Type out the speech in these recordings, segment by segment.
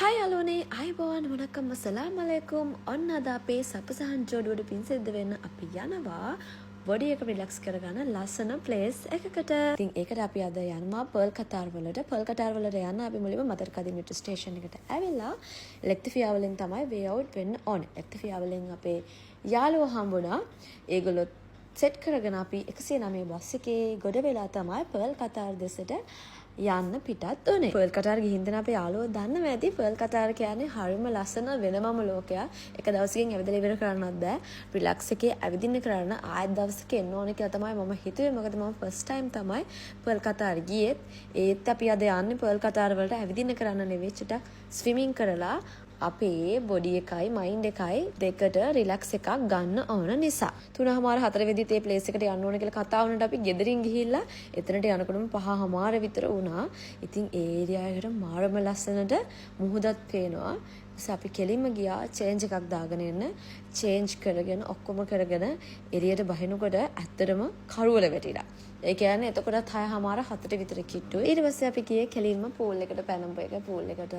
Hi යාළුවනේ, ආයුබෝවන්, වණක්කම්, අස්සලාම් අලයිකුම්. ඔන්න අද අපේ සපසහන් ජෝඩුවට පින් සිද්ධ වෙන්න අපි යනවා බොඩි එක රිලැක්ස් කරගන්න ලස්සන ප්ලේස් එකකට. ඉතින් ඒකට අපි අද යනවා පර්ල් කතාර් වලට. පර්ල් කතාර් වලට යන්න අපි මුලින්ම මතර කදිම මෙට්‍රෝ ස්ටේෂන් එකට ඇවිල්ලා ලෙක්තිෆියා වලින් තමයි වේ අවුට් වෙන්න ඕනේ. ලෙක්තිෆියා වලින් අපේ යාළුවෝ හම්බුණා. ඒගොල්ලෝ සෙට් කරගෙන අපි 109 බස් එකේ ගොඩ වෙලා තමයි පර්ල් කතාර් දෙසට යන්න පිටත් වුණේ. පර්ල් කටාර් ගිහින් දෙන අපේ යාළුවෝ දන්නවා ඇති, පර්ල් කටාර් කියන්නේ හරිම ලස්සන වෙනමම ලෝකයක්. එක දවසකින් ඇවිදලා ඉවර කරන්නත් බෑ. රිලැක්ස් එකේ ඇවිදින්න කරන්න ආයෙත් දවසක එන්න ඕනේ කියලා තමයි මම හිතුවේ. මොකද මම ෆස්ට් ටයිම් තමයි පර්ල් කටාර් ගියෙත්. ඒත් අපි අද යන්නේ පර්ල් කටාර් වලට ඇවිදින්න කරන්න නෙවෙයි, චුට්ටක් ස්විමින් කරලා අපේ බොඩි එකයි මයින්ඩ් එකයි දෙකට රිලැක්ස් එකක් ගන්න ඕන නිසා. 3:30 4 වෙදිත් ඒ ප්ලේස් එකට යන්න ඕන කියලා කතා වුණාට අපි ගෙදරින් ගිහිල්ලා එතනට යනකොටම 5:30 විතර වුණා. ඉතින් ඒ ඒරියා එකට මාරම ලස්සනට මුහුදත් පේනවා. ඊපස්සේ අපි කෙලින්ම ගියා චේන්ජ් එකක් දාගෙන එන්න. චේන්ජ් කරගෙන ඔක්කොම කරගෙන එළියට බහිනකොට ඇත්තටම කරුවල වැටිලා. ඒ කියන්නේ එතකොටත් 6:30 7ට විතර කිට්ටුයි. ඊට පස්සේ අපි ගියේ කෙලින්ම පූල් එකට පැනපු එක. පූල් එකට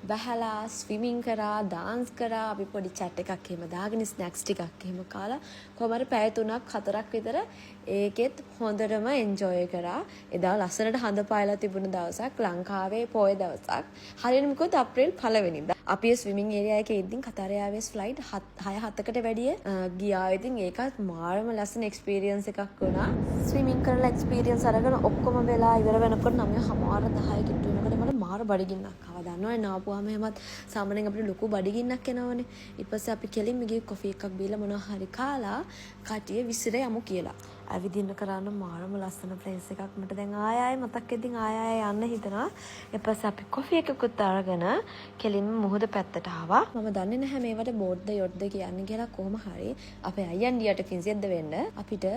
බැහැලා ස්විමින් කරා, ඩාන්ස් කරා, අපි පොඩි චැට් එකක් එහෙම දාගෙන ස්නැක්ස් ටිකක් එහෙම කාලා කොහොම හරි පැය 3ක් 4ක් විතර ඒකෙත් හොඳටම එන්ජොයි කරා. එදා ලස්සනට හඳ පායලා තිබුණ දවසක්, ලංකාවේ පොය දවසක්. හරියටම කිව්වොත් අප්‍රේල් 1 වෙනිදා. අපි ඒ ස්විමින් ඒරියා එකේ ඉද්දින් කතාර් එයාර්වේස් ෆ්ලයිට් 6 7කට වැඩිය ගියා. ඉතින් ඒකත් මාරම ලස්සන එක්ස්පීරියන්ස් එකක් වුණා. ස්විමින් කරලා එක්ස්පීරියන්ස් අරගෙන ඔක්කොම වෙලා ඉවර වෙනකොට 9:30 10 කිට්ටු වෙනකොට මට මාර බඩගින්නක් ආවා. දන්නවනේ, නාපුවාම එහෙමත් සාමාන්‍යයෙන් අපිට ලොකු බඩගින්නක් එනවනේ. ඊට පස්සේ අපි කෙලින්ම ගියේ කොෆි එකක් බීලා මොනවා හරි කාලා කටිය විසිර යමු කියලා. ඇවිදින්න කරන්න මාරම ලස්සන ප්ලේස් එකක්. මට දැන් ආය ආය මතක් වෙද්දින් ආය ආය යන්න හිතෙනවා. ඊට පස්සේ අපි කොෆි එකකුත් අරගෙන කෙලින්ම මුහුද පැත්තට ආවා. මම දන්නේ නැහැ මේවට බෝට්ද යොට්ද කියන්නේ කියලා. කොහොම හරි අපේ අයියන් පින් සිද්ධ වෙන්න අපිට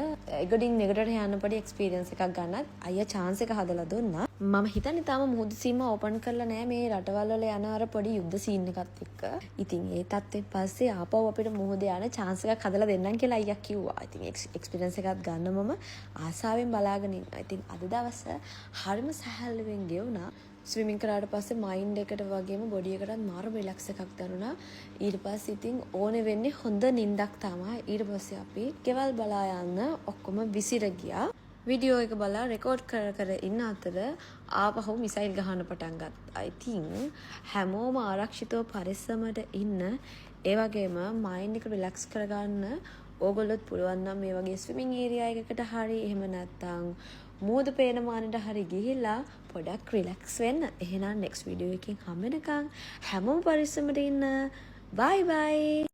එගොඩින් මෙගොඩට යන්න පොඩි එක්ස්පීරියන්ස් එකක් ගන්නත් අයියා චාන්ස් එක හදලා දුන්නා. මම හිතන්නේ තාම මුහුදු සීමා ඕපන් කරලා නෑ මේ රටවල් වල යන අර පොඩි යුද්ධ සීන් එකත් එක්ක. ඉතින් ඒ තත්ත්වෙන් පස්සේ ආපහු අපිට මුහුද යන චාන්ස් එකක් හදලා දෙන්නම් කියලා අයියා කිව්වා. ඉතින් එක්ස්පීරියන්ස් එකක් ගන්න මම ආසාවෙන් බලාගෙන ඉන්නවා. ඉතින් අද දවස හරිම සැහැල්ලුවෙන් ගෙවුණා. ස්විමින් කරාට පස්සේ මයින්ඩ් එකට වගේම බොඩි එකටත් මාර රිලැක්ස් එකක් දැනුණා. ඊට පස්සේ ඉතින් ඕනේ වෙන්නේ හොඳ නින්දක් තමයි. ඊට පස්සේ අපි ගෙවල් බලා යන්න ඔක්කොම විසිර ගියා. වීඩියෝ එක බලා රෙකෝඩ් කර කර ඉන්න අතර ආපහු මිසයිල් ගහන්න පටන් ගත්තා. ඉතින් හැමෝම ආරක්ෂිතව පරිස්සමට ඉන්න. ඒ වගේම මයින්ඩ් එක රිලැක්ස් කරගන්න ඕගොල්ලොත් පුළුවන් නම් මේ වගේ ස්විමින් ඒරියා එකකට හරි එහෙම නැත්නම් මුහුද පේන මානෙට හරි ගිහිල්ලා පොඩක් රිලැක්ස් වෙන්න. එහෙනම් නෙක්ස්ට් වීඩියෝ එකකින් හම්බ වෙනකන් හැමෝම පරිස්සමට ඉන්න. බයි බයි.